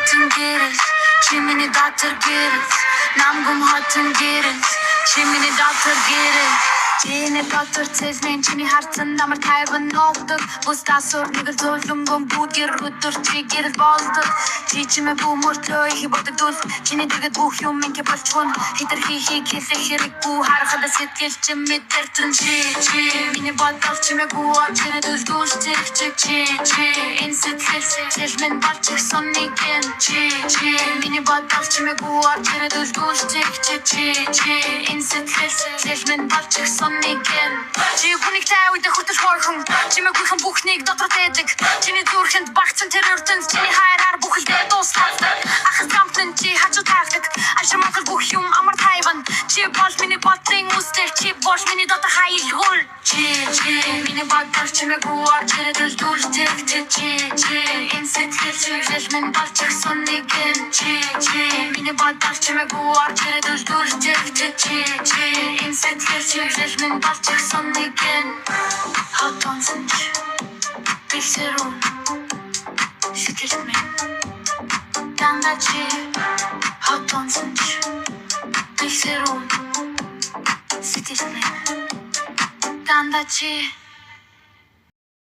хотын гэрэл. Чи миний дотор гэрэл. Намгүм хотын гэрэл. Чи миний дотор гэрэл. Чиний дотор цэвэн, чиний харцан амар тайван ногдог. Бусдаас өөр нэг л зулангун бүгд өдөр чи гэрэл болдог. Чи чимээ бүү мөртлөө их бодогдвол чиний дэргэд бүх юм ингээ болчихвон. Хэтэрхий хэлэх хэрэггүй, харахад сэтгэл чи мэдэртэн. Чи, чи миний бодол чимээгүй орж ирээд үлдүүлчих чи, чи, чи энэ сэтгэл цэлмэн болчихсон нэгэн. Чи, чи миний бодол чимээгүй орж ирээд үлдүүлчих чи, чи, чи энэ сэтгэл цэлмэн болчихсон нэгэн. Чи хүнийг тайван хүртэл хойхон чимээгүйхэн бүхнийг дотор дээдэг. Чиний зүрхэнд багцсан тэр ертөнц чиний хайраар бүхэлдээ дуусталдаг. Ахас амтан чи хажуу тайлдаг. Ашиг Монгол бүх юм амар тайван. Чи бол миний бодлын үстэл, чи бол миний дотор хаялгуул. Чи, чи миний бодол чимээгүй орж ирээд үлдүүлчих чи, чи, чи энэ сэтгэл чиглэл минь болчихсон нэгэн. Чи, чи миний бодол чимээгүй орж ирээд үлдүүлчих чи, чи, чи энэ сэтгэл чиглэл минь болчихсон нэгэн. Хот онсон ч бэлсэрүүн сэтгэл минь дандаа чи. Хот онсон ч бэлсэрүүн сэтгэл минь дандаа чи.